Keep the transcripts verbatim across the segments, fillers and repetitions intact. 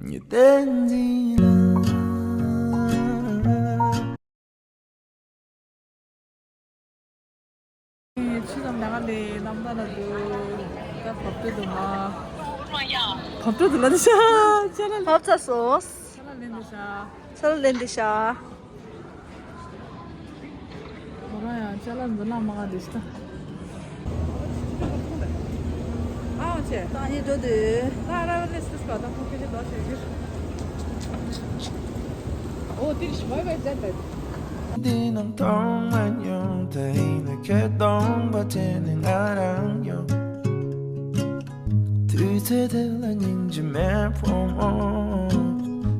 ཉི་སྟེང་འཛིན་ལ། ཆུ་ཙམ་ལས་ཀ་ལས་རྣམ་ཐར་ལ་འདུག་ད་བབ་སྤྲོད་འདུག་མ། བབ་སྤྲོད་འདུག་ལ་འདི་ཤ་ཅ་ལ། བབ་ཚ་སོང་། ཅ་ལ་ལེན་འདི་ཤ། ཅ་ལ་ལེན་འདི་ཤ། ཁོ་རང་ཡང་ཅ་ལག་འཛིན་ལ་མ་ག་དེ་ཤི་ད། ཨའོ་ཆེ། ད་ནི་འགྲོ་དུས། ད་ར་ར་ལེ་སི་ལེ་སི་ག་ད་ཁོ་ཁེ་ལེ་ད་ཤེ་གི། ཨོ་དེ་ཤི་བའི་བའི་ཛད་ད། འདི་ནང་མཐོང་མ་མྱོང་། ད་ཡིན་ན་ཁྱོད་སྟོང་པ་དྲན་ནས་ང་རང་ཡོང་། དུས་ཚོད་དེ་ལ་སྙིང་རྗེ་མེད་ཕོ་མོ།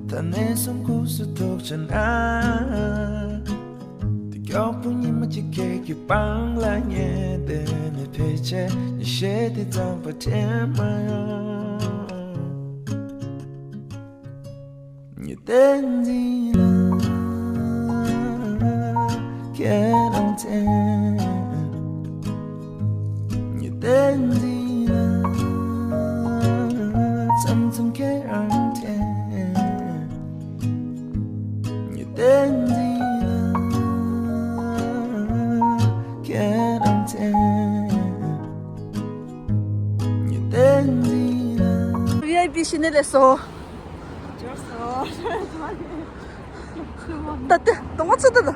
ད་ནས་བཟུང་ཁུག་སུ་ཐུག་ཆ་ན། དེ་མགྱོགས་པོ་ཉི་མ་གཅིག་ཁྱེད་ཀྱི་པང་ལ་ཉལ་བསྡད་ནས། ཕལ་ཆེར་ཉི་ཤེལ་དེ་གཙང་པ་དྲན་མ་ཡོང་། ཉི་སྟེང་འཛིན་ལ་ཁྱེད་རང་དྲན། ཉི་སྟེང་འཛིན་ལ་མཚམས་མཚམས་ཁྱེད་རང་དྲན། ཉི་སྟེང་འཛིན་ལ་ཁྱེད་རང་དྲན། ཉི་སྟེང་འཛིན་ལ། བི་ཨའི་པི་ཤི་ནི་ལས་སོ། ད་ལྟ་དོང་ཚོ་ད་ལ།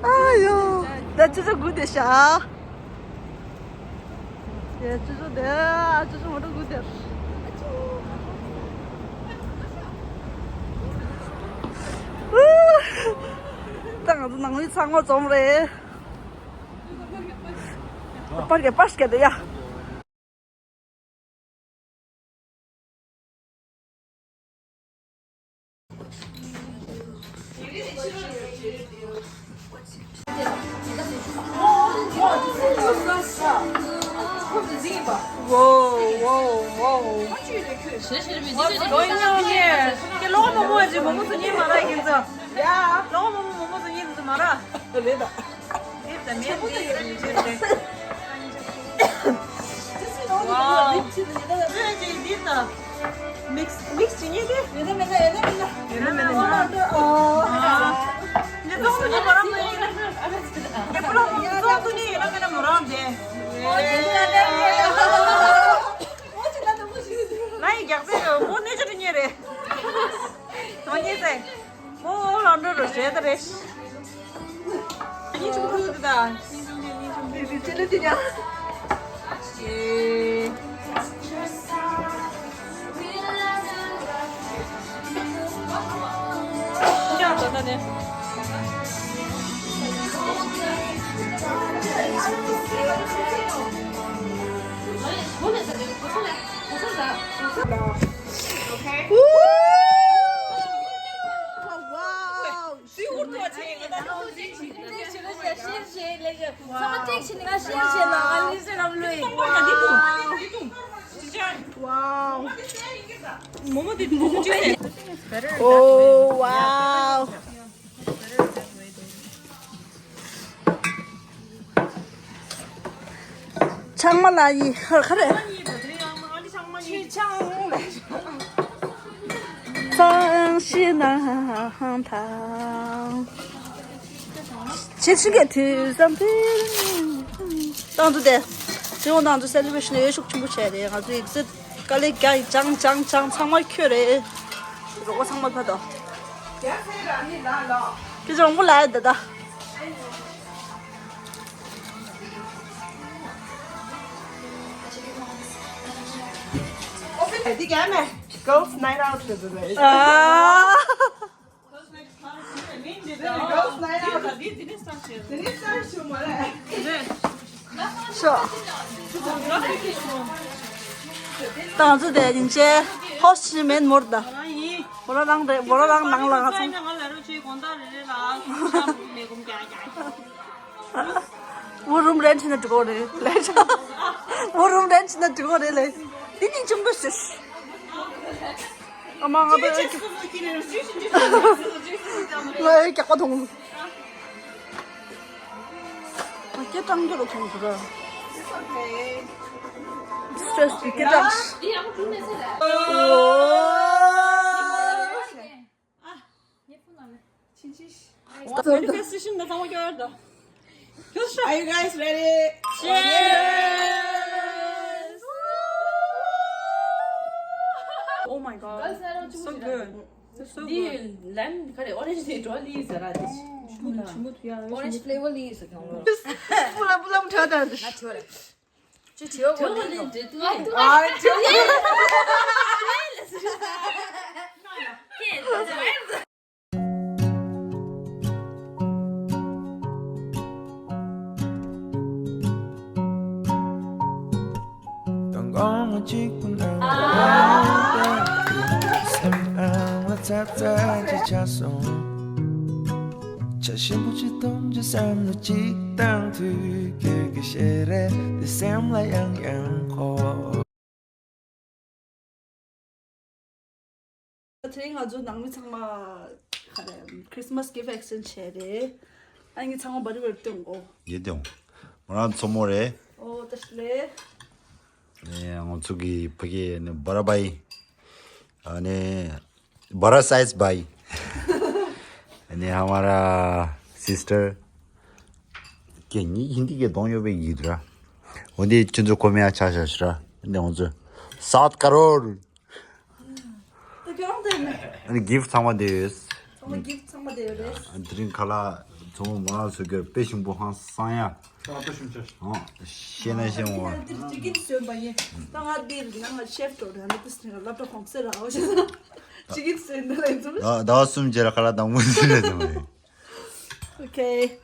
ཨ་ཡོ། ད་ཅི་ཚོ་དགུ་དེ་ཤ། དེ་ཅི་ཚོ་དེ་ཅི་ཚོ་མོ་ཏོ་དགུ་དེ། ད་ང་ཚོ་ནང་མི་ཚང་མ་འཛོམས་རེད། པར་གྱི་པར་སྐད་དེ་ཡ། Wow, wow, wow. What's going on here? ཀྱེ་ལོ་མོ་མོ་ཨ་ཅེ་མོ་མོ་སུ་ཉིན་མ་ར་ཡིན་ཙང་། ཡ། ལོ་མོ་མོ་མོ་མོ་སུ་ཉིན་ཙང་མ་ར། རེད་ད། Wow. Mix, mix ཅི་ཉེ་གི། ཡོད་ན་མེད་ན། ཡོད་ན་མེད་ན། ཡོད་ན་མེད་ན། ཨོ། ཨ། ཉེ་ཙོང་ཉེ་མོ་རང་མེད། ཉེ་པོ་ལ་ཉེ་ཙོང་ཉེ་ཡོད་ན་མེད་ན་མོ་རང་དེ། ལ་ཡི་རྒྱག་ཚད་མོ་གནས་ཆུ་དུ་ཉེ་རེད། ཐོ་ཉེ་ཚེ། ཨོ་ལང་འགྲོ་རུ་བྱེད་ད་རེད། ཉིན་ཆུང་ཆུང་དེ་དང་། ཅི་ལ་དེ་ཉ། ཅི་ཡང་ད་ད་ནས། Wow! Wow! Oh, wow! ཚང་མ་ལ་ཡི་ཧར་ཁ་རེད། ཚང་མ་ཡི་ཆང་ལས། ཚང་ཤི་ནང་ཐང་། ཆེ་ཆུང་གི་དུས་བསམ་དུས། ཏང་ཙུ་དེ། ཅི་འོང་ཏང་ཙུ་སེ་ལི་བྷྲེ་ཤན་ཡོད་ཤུགས་ཆེན་པོ་བྱས་རེད། ང་ཚོ་ཡིག་ཚད་དཀའ་ལས་རྒྱག་ཡིན། ཅང་ཅང་ཅང་ཚང་མ་ཁྱོད་རེད། རོགས་པ་ཚང་མ་ཕ་དོ། ཁྱེད་ཚོ་རང་མོ་ལ་ཡོད་ད་ད། འདི་ག་ནས་Girls Night Out་ཞུ་དགོས་རེད། ཨ། Girls Night Out། དེ་ནས་སྟར་ཞུ་མ་རེད། ཤོ། ཏང་ཙུ་དེ་ཡིན་ཆེ། ཧོ་སི་མེན་མོར་ད། མོ་ར་རང་རེད། མོ་ར་རང་ནང་ལ་ང་ཚང་། One room rent ནི་འགྲོ་གི་རེད་ལས། One room rent ནི་འགྲོ་གི་རེད་ལས། དེ་ནི་ཅུང་པོ་ཟེར། ཨ་མ་ང་ཚོ་ཨེ་ཀི། ང་ཨེ་རྒྱག་པ་མཐོང་། ང་སྐད་གྲགས་འགྱུར་མཐོང་ཟེར། It's okay. Yes, you can talk. Manifestation ནང་ཚང་མ་སྐྱོར་དང་། Are you guys ready? Cheers! Oh my god. So good. It's so good. འདི་ལེམ་ག་རེ་ཨོ་རེན་ཇི་འདི་འགྲོ་ལི་ཟེར་ར་དེ། ཆུ་མོ་ཆུ་མོ་ཐུ་ཡ། ཨོ་རེན་ཇི་ཕི་ལེ་ཝར་ལི་ཟེར་གྱོང་ལོ། སྤུ་ལམ་སྤུ་ལམ་ཁྲ་ཁྲ་འདི། ང་ཆོ་རེ། ཅི་ཆེ་བ་གོ་ནི་ནོ། ཨ་ཆོ། དང་གོང་གཅིག་པུ་ནང་དུ་སེམས་ཨང་ལ་ཚ་ཚ་ཅིག་ཆགས་སོང་། ཆ་ཞིམ་པོ་ཅིག་འཐུང་རྒྱུ་བསམ་བློ་ཅིག་བཏང་དུས་ཁྱོད་ཀྱི་ཞལ་རས་འདི་སེམས་ལ་ཡང་ཡང་འཁོར། དེ་རིང་ང་ཚོ་ནང་མི་ཚང་མ་ག་རེ་Christmas gift exchange བྱས་རེད། ཨ་ནི་ཚང་མ་བར་བར་སྟོན་གོ། ཡེ་དེ་འོང་། མོ་རང་མཚོ་མོ་རེད། ཨོ་ད་ཤི་ལེ། ནས་ང་ཚོ་གི་ཕ་གི་ནས་བ་ར་བའི་ཨ་ནས་བ་ར་སའིས་བའི་ནས་ཧ་མ་ར་སིས་ཊར་གི་ཉི་ཧིན་དི་གི་གདོང་ཡོད་པའི་ཡིད་ར། འོ་འདི་ཁྱོད་ཚོ་ཁོ་མེ་ཡ་ཆ་ཤ་ཤི་ར་ནས་ང་ཚོ་སའོཐ་ཀ་རོར། ད་ཁྱོད་རང་དེ་ནས། ཨ་ནི་གིཕ་ཚང་མ་དེ་ཡོད། ཚང་མ་གིཕ་ཚང་མ་དེ་ཡོད་རེད། དེ་རིང་ཁ་ལག་ཚང་མ་མ་ལག་བཟོ་རྒྱུར་དཔེ་ཞིམ་པོ་ཧང་སང་ཡ། ཨ་ཏོ་ཞིམ་ཆ། ཨོ་ཤེས་ན་ཤེས་འོང་། ཅི་གིན་སོན་པ་ཡིན། ད་ང་དེ་རིང་ང་ཤེཕ་འགྲོ་རེད། ང་དེ་སི་ནི་ལབ་ད་ཁོང་ཚེ་ར་ཨོ་ཤེས་ན། ཅི་གིན་སོན་ད་ལེ་ཚོ། ཟླ་བ་གསུམ་རྗེས་ལ་ཁ་ལག་དང་པོ་ཟིན་རེད་དམ་རེད། Okay.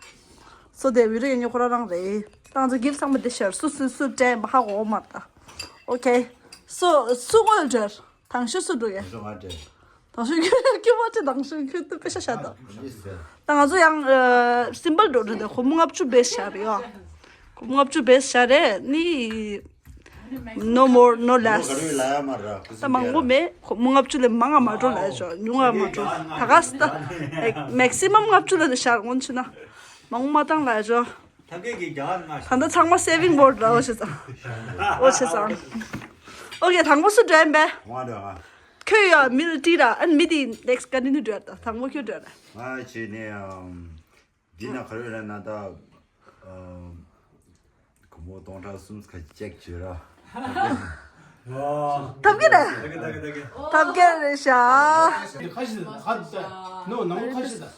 So དེ་བི་རི་ཡ་ཉོ་ཁོ་རང་རང་རེད། ཏང་ཚོ་གིབ་ཚང་མ་དེ་ཤར་སུ་སུ་སུ་དྲན་པ་ཧ་གོ་མ་ད། Okay. So སུ་ངོ་འདྲ། དང་ཤུ་སུ་འགྲོ་ཡ། ང་ང་འདྲ། དང་ཤུ་ཁྱོད་ཁྱོད་མ་ཁྱོད་དང་ཤུ་ཁྱོད་དུ་པེ་ཤ་ཤ་ད། ད་ང་ཚོ་ཡང་སིམ་པལ་འགྲོ་འདྲ་དེ་སྒོར་མོ་ལྔ་བཅུ་བེས་ཤ་རེད་ཡ། སྒོར་མོ་ལྔ་བཅུ་བེས་ཤ་རེད་ནི། No more, no less. ད་མང་པོ་མེད། ཁོ་མོ་ལྔ་བཅུ་ལས་མང་ང་མ་འགྲོ་ལ་ཞོ་ཉུང་ང་མ་འགྲོ། ད་ག་སི་ད་maximum ལྔ་བཅུ་ལ་ནི་ཤར་སྔོན་ཆུ་ན་མང་པོ་མ་བཏང་ལ་ཞོ། ད་ད་ཚང་མ་saving board ལ་འོ་བྱེད་ཙང་། འོ་བྱེད་ཙང་། Okay དང་པོ་སུ་འགྲོ་ཡིན་པས། ཁྱོད་ཡ་མི་ལ་ཏི་ར་ཨན་མི་དི་next ག་ནི་ནི་འགྲོ་ཡ་ད་དང་པོ་ཁྱོད་འགྲོ་ཡ་ད། ང་བྱས་ནས། འདི་ན་ག་རེ་ལབ་ན་ད། ཨ། སྒོར་མོ་སྟོང་ཕྲག་གསུམ་ཁ་ཅིག་བྱོས་ར། ཐབས་མཁས་རེད། ཐབས་མཁས་རེད་ཤག་ཁ་ཤས་ཁ་ནོ་ནང་ཁ་ཤས་ད།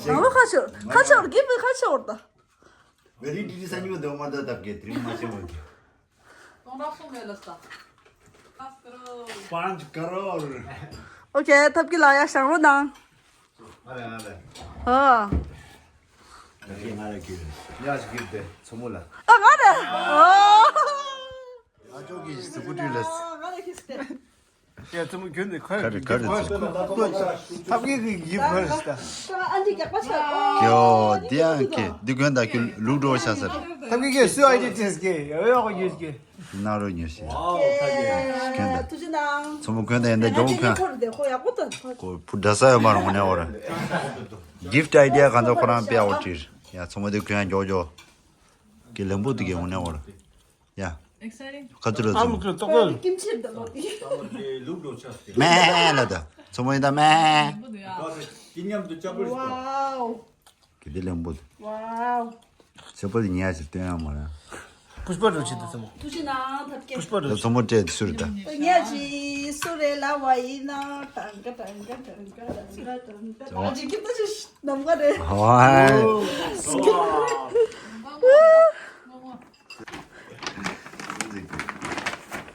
ནང་ལོ་ཁ་ཤས་ཁ་ཤས་འོར་གིབ་ཁ་ཤས་འོར་ད། བེ་རི་ཏི་ཏི་ས་ཉི་མ་འདོད་མ་ད་ཐབས་མཁས་དྲིན་མ་ཆེ་བ་གི། སྟོང་ཕྲག་གསུམ་རེད་ལ་ས། པཱན་ཅ་ཀ་རོར། Okay ཐབས་མཁས་ལ་ཡ་ཞང་རོ་དང་། ང་ལ་ང་ལ། ཨ། ང་ལ་ང་ལ་གི་རེད། ཡ་ཞིག་གི་དེ་ཚོ་མོ་ལ། ཨ་ང་རེད། ཨ། ང་ཅོག་གི་སུ་ཀུ་ཏི་ལ། ང་ལ་གི་སྟེ། ཡ་ཚོ་མོ་གྱོན་དེ་ཁ་རེད་ཁ་རེད་ཚོ། ཐབས་མཁས་གི་ཡིབ་ཁ་རེད་ད། ཨ་འདི་རྒྱག་པ་ཆགས། ཀྱོ་དེ་ཡང་ཀྱེ་འདི་གྱོན་ད་ཀྱོ་ལུག་འགྲོ་ཤ་ཟེར། ཐབས་མཁས་གི་སུ་ཨའི་ཌི་ཊི་ཀྱེ་ཡོ་ཡོ་གི་ཡོད་ཀྱེ། ན་རོ་ཉོ་ཤི། ཐུགས་རྗེ་གནང་། ཚོ་མོ་གྱོན་ད་ཡིན་ད་ཇོ་མོ་གྱོན། ཁོ་རེད་དེ་ཁོ་ཡག་པོ་ད། ཁོ་བུ་འདྲ་ས་ཡོད་མ་རུང་ནས་འོ་ར། གིཕ་ཊི་ཨའི་ཌི་ཡ་གང་ཚོ་ཁོ་རང་པེ་ཨའོ་ཊི་རེད། ཡ་ཚོ་མོ་དེ་གྱོན་ཡ་མགྱོགས་མགྱོགས། ཀྱེ་ལེམ་པོ་དེ་གྱོན་འོ་ནས་འོ་ར། ཡ། Exciting. ཁ་ཐུ་ར་ཨ་ཚོ་མོ་མོ། གྱོན་ཏོག་ཏོག་ལ། ཀིམ་ཆི་ད་ལོ། མེ་ལ་ད། ཚོ་མོ་ཡིན་ད་མེ། Wow. ཀྱེ་དེ་ལེམ་པོ་དེ། Wow. སེ་པོ་དེ་ཉལ་ཞིག་སྟོན་ཡ་མ་ར། ཕུཤ་པ་རུ་ཆི་ད་ཚོ་མོ། ཐུགས་རྗེ་གནང་ཐབས་མཁས། ཕུཤ་པ་རུ་ད་ཚོ་མོ་སྤྲད་ཤུར་ད། ཉལ་ཞིག་སུ་རེད་ལ་བ་ཡིན་ན་ཏང་ཀ་ཏང་ཀ་ཏང་ཀ་ཏང་ཀ་ཏང་ཀ་ཏང་ཀ་ཨ་ཅིག་ཀྱེ་ད་ཅིག་ནམ་ག་རེད། ཧོའི།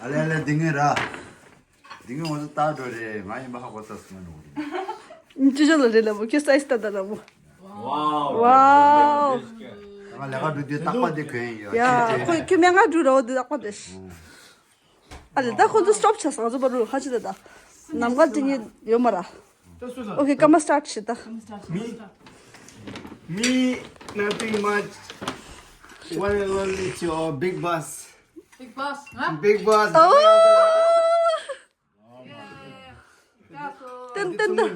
ཨ་ལེ་ཨ་ལེ་འདི་ངའི་ར། འདི་ངའི་ང་ཚོ་ལྟ་འགྲོ་རེད། ང་ཡིན་པ་ཧ་གོ་ས་སུ་མ་འགྲོ་གི་རེད། ཅི་ཅོ་ལ་རེད་ལ་མོ་ཁྱོད་སའི་སི་ལྟ་ད་ལ་མོ། Wow. ང་ལས་ཀ་འགྲོ་དུས་རྟག་པ་འདི་གོན་ཡོད། ཡ་ཁོ་ཁྱོད་མེད་ང་འགྲོ་ར་འོ་འདི་རྟག་པ་འདི། ཨ་ལེ་ད་ཁོ་ཚོ་སི་ཊོབ་བྱས་ང་ཚོ་བར་རུ་ཧ་ཅི་ད་ད། ནམ་མཁའ་འདི་ངའི་ཡོད་མ་ར། Okay སྐར་མ་སི་ཊར་ཊི་བྱེད་ད། Me, me, nothing much. One and only to our big boss. Big boss, huh? Big boss. ཨོ། ཏན་ཏན་ཏན།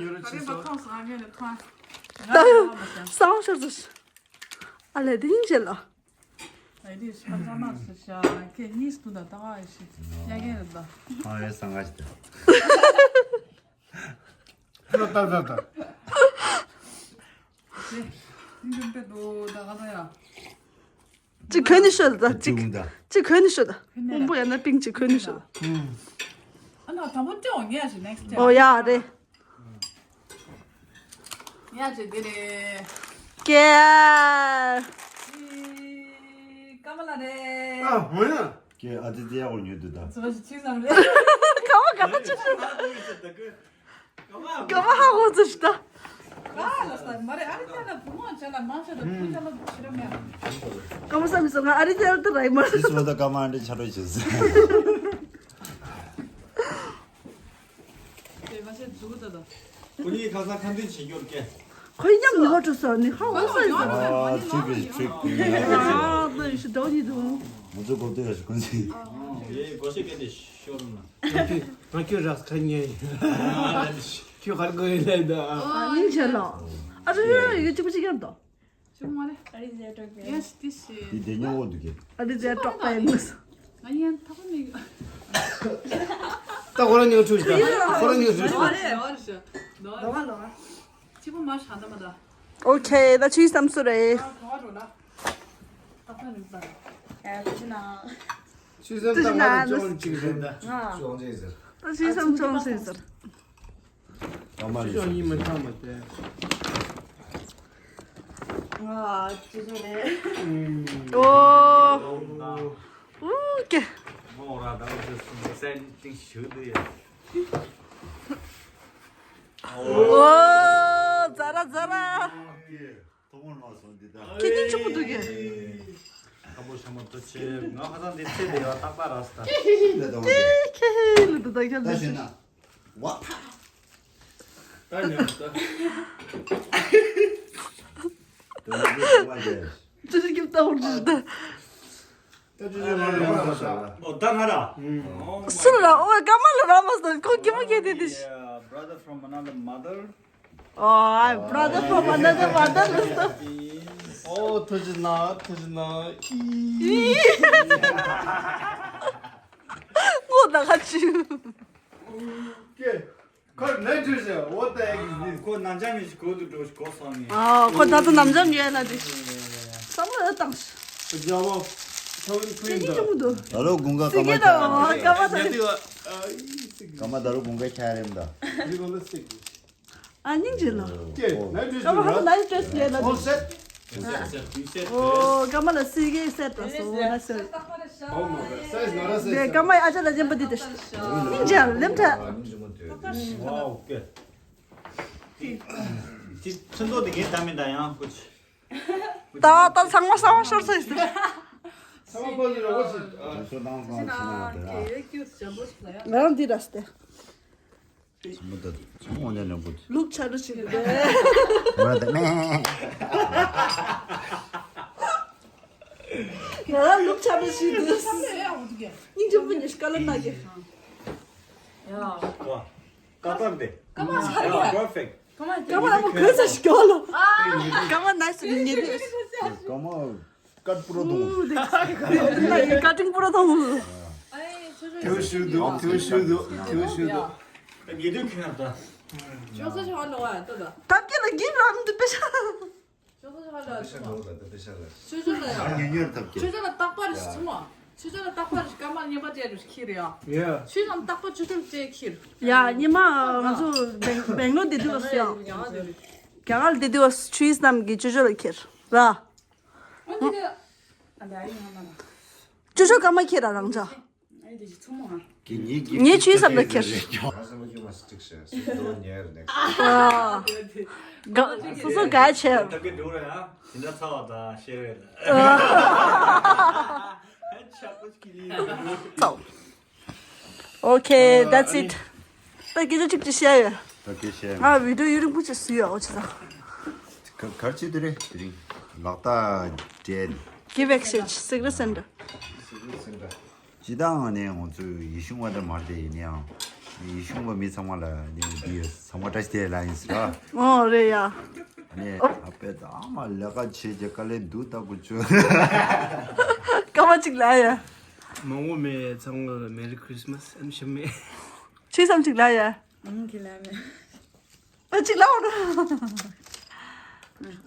སང་ཤར་ཟིག་ཨ་ལེ་དེ་ཡིན་བྱེད་ལ། ཨེ་དེ་ཤི་པ་ཙམ་མ་ཟེར་ཤ་ཁེ་གཉིས་སུ་ད་ད་ག་ཨེ་ཤི་ཡ་གེ་རེད་ད། ཨ་ཡེ་སང་ག་ཞིག་ད། ད་ད་ད། ཨེ་ཡུམ་པེ་དོ་ད་ག་ད་ཡ། ཅི་གོན་ནི་ཤོད་ད་ཅི་ཅི་གོན་ནི་ཤོད་ད། དཔོན་པོ་ཡང་ན་པིང་ཅི་གོན་ནི་ཤོད་ད། ཨ་ན་དང་པོ་ཏེ་འོང་ངེ་ཞིག་next time། ཨོ་ཡ་རེད། ཡ་ཅི་དེ་རེད། ཀེ། ཀ་མ་ལ་རེད། ཨ་འོ་ཡ། ཀེ་ཨ་ཙི་ཙི་ཡག་པོ་ཉོས་འདུག་ད། ཙི་བ་ཞིག་ཚིག་ཙམ་རེད། ཀ་མ་ཀ་མ་ཅི་ཤོད་ད། ཀ་མ་ཧ་གོ་ཚོད་ཤི་ད། ཀ་ལ་ས་མ་རེད་ཨ་རི་ཅ་ལ་བུ་མོ་ཅ་ལ་མང་ཆེ་ད་བུ་ཅ་ལ་ཤི་ར་མེ། ཀ་མ་ས་མི་སོང་ང་ཨ་རི་ཅ་ལ་ད་ར་ཡི་མ། ཤི་སོང་ད་ཀ་མ་ཨ་འདྲ་ཆ་རོ་ཆེ་ཟེར། དེ་མ་ཤེས་འཛུགས་ད་ད། ཁོ་གཉིས་ཁ་སང་ཁ་འདོན་བྱེད་རྒྱུར་སྐད། ཁོ་མཉམ་ནི་ཧོ་ཀྲུ་སོ་ནི་ཧ་ཧོ་སོ་ཡི་ཟེར། ཨ་ཁྲིག་གི་ཁྲིག་གི། ཨ་ད་ཡི་ཤི་ཌོ་ནི་དུ། ང་ཚོ་གོ་བསྡད་ཡ་ཞིག་ཀུན་གཟིགས། ཡེ་གོ་ཤེས་སྐད་དེ་ཤོར་ན། ང་ཁྱོད་རག་ཁ་ཉེ་ཡིན། ཁྱོད་གར་གོ་ཡིན་ལེ་ད། ཨ་ཡིན་ཆེ་ལ། ཨ་ཅོ་ཅོ་ཡི་གེ་གཅིག་པུ་གཅིག་ཡར་དོ། ཅི་མ་རེད། ཨ་རི་ཟེར་གྲོགས་པས། Yes, this is. དེ་དེ་ཉོ་འོ་འདུག་གི། ཨ་རི་ཟེར་གྲོགས་པས་མིས། ང་ཡང་ཐག་མི། ད་ཁོ་རང་ཉོ་ཆུ་ཞིག་ད། ཁོ་རང་ཉོ་ཆུ་ཞིག་ད། ལོ་ལོ། ཅི་པོ་མ་ཧྲ་ད་མ་ད། ཨོ་ཁེ། ད་ཆུའི་བསམ་ཚུལ་རེད། ཨ་ག་བ་འགྲོ་ན། ད་ཁ་རིག་ད། ཨ་ཁུ་ཅི་ན། ཆུ་སེམས་ད་ང་ཅོང་ཅིག་རེད་ད། ང་། ཅོང་ཅིག་ཟེར། ད་ཆུའི་བསམ་ཅོང་ཅིག་ཟེར། ཨ་མ་ལི་ཅོ་ཡིན་མི་ཐང་མ་དེ། ང་ཅི་ཅི་རེད། ཨོ། ཨུ་ཀེ། མོ་ར་ད་ཨུ་ཅི་སུ་མེ་སེན་ཏིང་ཞུ་དུ་ཡ། ཨོ། ཛ་ར་ཛ་ར། ཐོག་མར་མ་སོང་འདི་ད། ཁྱེད་ཉིན་ཆུང་མོ་འདུག་གི། ཁམ་བུ་ཤ་མོ་ཏོ་ཆེ་ང་ཧ་ད་འདི་ཚེ་འདི་ཡ་རྟག་པ་ར་སྟ། ཁེ་ཁེ་ལ་ད་ཁེ་ཁེ་ལ་ད་ད་ཁྱེད་ད་ཞེ་ན། ཝ་ཕ། ད་ཉོ་ད། ད་ཉོ་ད་ཝ་ཡེ། ཅི་ཞིག་གིས་ལྟ་བར་འཇུག་ད། ད་ཅི་ཞིག་ལ་ཡོང་ད་ཤ། ཨོ་ད་ང་ར། སུ་ལ་ཨོ་ཀ་མ་ལ་ར་མ་སོང་ཁོ་ཀི་མ་ཀེ་དེ་དེ། Yeah, brother from another mother. Oh, I'm brother from another mother. Oh, ཐུགས་རྗེ་གནང་། ཐུགས་རྗེ་གནང་། ཨི། ངོ་ད་ག་ཅི། ཀེ། ཁོ་ནས་བྲིས་ཤག What the heck is this? ཁོ་ནང་ཆ་མི་ཞིག་གོ་དུ་འགྲོ་ཞིག་གོ་སོང་ནི། ཨ་ཁོ་ད་ལྟ་ནམ་ཆ་མི་ཡོད་ན་དེ། བསམ་བློ་ཡོད་དང་། རྒྱལ་བོ། ཁྱོད་ཁྱེད་ཀྱིས་ཅི་མི་འདུག་ད་ལོ་དགུན་ཁ་སྐར་མ་ཁྱེར་ཡ། ཀ་བ་ད་ཉལ་དུས་ཨ་ཡི་སིག་སྐར་མ་ད་ལོ་དགུན་ཁ་ཁྱེར་ཡ་རེད་མ་ད། ཨ་སྙིང་རྗེ་ལ། ཀེ་ནས་བྲིས་ཀ་བ་ཧ་ལ་ནའི་ཌྲེས་ལས་ལ། All set. ཨོ་ཀ་མ་ལ་སི་གེ་སེ་ཏ་སོ་ན་སོ། Oh my God. Size ང་ར་size. ཀ་མ་ཨ་ཅག་ལ་ཅན་པ་དེ་དེ། སྙིང་རྗེ་ལེམ་ཐ། Wow, okay. ཅི་ཚོན་མདོག་དེ་ངས་ད་མིན་ད་ཡང་ཁུ་ཆི། ད་ད་ཚང་མ་གསང་བ་ཤོར་ཚོད་ཟེར། ཚང་མ་པ་ལི་ར་བ་ཆི། ང་རང་འདི་ར་སྟེ། ཚང་མ་ད་ཚང་མ་འོ་ནས་ལེན་པོ། ལུག་ཆ་རུ་ཞིག་རེད། ང་ར་ད་མེ། ང་ར་ལུག་ཆ་རུ་ཞིག་རེད། སྙིང་རྗེ་པོ་ཉི་ཤུ་ཀ་ལ་ན་གི། ཡ། ཀ་ཏར་དེ། ཀ་མ་ས་རེད། Perfect. ཀ་མ་ལ་མོ་གོས་ས་ཞིག་གོ་ལ། ཀ་མ་ནའི་སི་ཉེ་དུས། ཀ་མ་ཀར་པུ་རོ་དང་། ཀ་ཏིང་པུ་རོ་དང་། ཐུ་ཤུ་དུ་ཐུ་ཤུ་དུ་ཐུ་ཤུ་དུ། ཉེ་དུས་ཁྱོད་ད། ཅོག་ཙེ་ཆ་བ་ནོ་བ་ད་ད། ཐབ་ཀྱི་ལ་གིབ་རམ་དུ་པེ་ཤ། ཅོག་ཙེ་ཆ་བ་ད་ཆུ་མ། ཆུ་ཆུ་ལ་ཡ། ཉེ་ཉེར་ཐབ་ཀྱི། ཆུ་ཆུ་ལ་རྟག་པར་ཞིག་ཚུགས་མ། ཆུ་ཆུ་ལ་རྟག་པར་ཞིག་སྐར་མ་གཉིས་པ་བཅད་རུ་ཁྱེར་ཡ། ཡ། ཆུ་ནམ་རྟག་པར་ཆུ་ཆུ་ལ་བཅད་ཁྱེར། ཡ་ཉི་མ་ང་ཚོ་བེང་བེང་ལོར་བསྡད་དུས་བ་སུ་ཡང་། རྒྱ་གར་བསྡད་དུས་བ་ཆུ་ཡིས་རྣམས་ཀྱི་ཆུ་ཆུ་ལ་ཁྱེར་ར། ཨ་འདི་ག་ཨ་འདི་ཨ་ཡིན་ང་མ་ལ། ཆུ་ཆུ་སྐར་མ་ཁྱེར་ར་རང་ཅག་ཨ་འདི་ཞིག་ཚུགས་མ། ངའི་ཆུའི་ས་ལ་ཁྱེར། ཨ། སོ་སོ་ག་ཆེ། ད་གི་འགྲོ་རེད་ཨ། དེ་འདྲ་ཚ་བ་དང་ཤེས་རེད་ལ། ཨ། ཆག་པོ་ཀི་ལི། ཚ། Okay, that's it. ད་སྐད་ཆ་གཅིག་ཅིག་བཤད་ཡོད། ད་སྐད་བཤད། ང་བི་ཌིའོ་ཡུན་རིང་པོ་ཅིག་བཟོས་ཡོད་འོ་ཅི་ད། ག་གར་ཅི་དེ་རེད་དེ་རིང་ལག་རྟགས་སྤྲད། Give exchange, secret center. སྤྱི་བཏང་ནས་ང་ཚོས་ཡིད་གཞུང་བ་འདྲ་མ་རེད་དེ། ཡིན་ནའང་ཡིད་གཞུང་བ་མི་ཚང་མ་ལ་ནི་འདི་ཚང་མ་བཀྲ་ཤིས་བདེ་ལེགས་ཡིན་ཟེར་བ། ཨོ་རེད་ཡ། ནས་ཨ་པད་ཨ་མ་ལས་ཀ་བྱེད་ཀྱི་དཀའ་ལས་སྡུག་ལྟ་དགོས་བྱུང་། སྐར་མ་གཅིག་ལ་ཡ། མང་པོ་མེད། ཚང་མ་ལ་Merry Christmas and ཤི་མེ། ཆོས་བཟང་གཅིག་ལ་ཡ། ཨང་གི་ལ་མེ། ཨ་གཅིག་ལ་འོ།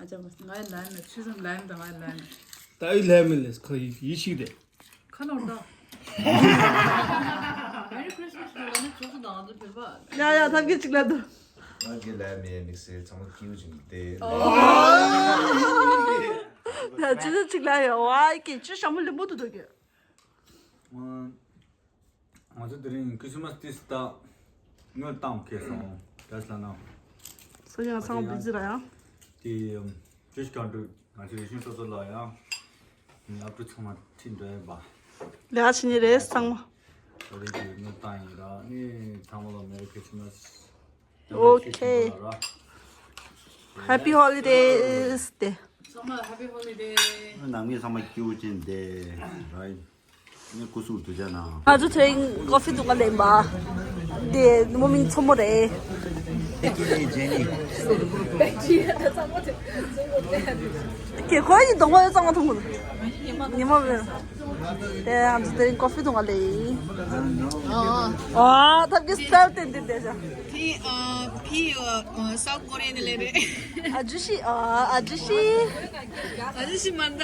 ཨ་ཅག་མ་ང་ལ་མེ། ཆོས་བཟང་ལ་མེ་དང་ང་ལ་མེ། ད་ཨི་ལ་མེ་ལས་ཁ་ཡི་ཡི་ཤིག་དེ། ཁ་ནོར་ད། Merry Christmas ལ་ནི་ཆོས་བཟང་དང་ང་ཚོ་བོད་པ། ཡ་ཡ་ཐབས་ཀྱི་གཅིག་ལ་འདུག་ང་གི་ལ་མེ་དམིགས་བསལ་ཚང་མ་སྐྱིད་པོ་ཅིག་བསྡད། ཡ་ཆུ་ཚོད་གཅིག་ལ་ཡ་ཝའི་ཀི་ཆུ་ཞྭ་མོ་ལེན་པོ་འདུག་གི། ང་ཚོ་དེ་རིང་ཁྲིས་མས་ཏིས་ད་དངུལ་བཏང་ཁེལ་སོང་། ད་ལྟ་ན། སོ་ཡང་ཚང་མ་བི་ཛི་ར་ཡང་། དེ་ཅོས་གང་འགྲོ་ང་ཚོ་རེ་ཞིང་སོ་སོ་ལ་ཡང་། ངའི་ཨབ་ཕྲུག་ཚང་མ་ཁྲིད་འགྲོ་ཡིན་པ། ལས་ཀ་བྱེད་ནི་རེད་ཚང་མ། ད་རེས་ཀྱི་དངུལ་བཏང་ཡིན་ར་ནི་ཚང་མ་ལ་Merry Christmas། Okay. Happy Holidays དེ། ཚང་མ་Happy Holiday། ནང་མི་ཚང་མ་སྐྱིད་པོ་ཅན་དེ། Right. ངས་སྐུ་གཟུགས་དུ་ཆ་ན། ང་ཚོ་དེ་རིང་ཀོ་ཧྥི་འཐུང་ག་ལེན་པ། དེ་མོ་མིང་མཚོ་མོ་རེད། ཨེ་ཀེ་ཨེ་ཇེ་ནི། ཀྱེ་ཁོ་ཡི་གདོང་པ་གཙང་མ་འཐུང་གི་འདུག་ཉི་མ་མེད། དེ་ང་ཚོ་དེ་རིང་ཀོ་ཧྥི་འཐུང་ག་ལེན། ཨ་ཐབས་ཀྱི་སི་ཊལ་ཏན་ཏན་དེ་ཤ། ཕི་ཨ་ཕི་ཨ་སའུཐ་ཀོ་རི་ཡ་ནས་ལེ་རེད། ཨ་ཇུ་ཤི་ཨ་ཨ་ཇུ་ཤི། ཨ་ཇུ་ཤི་མན་ད།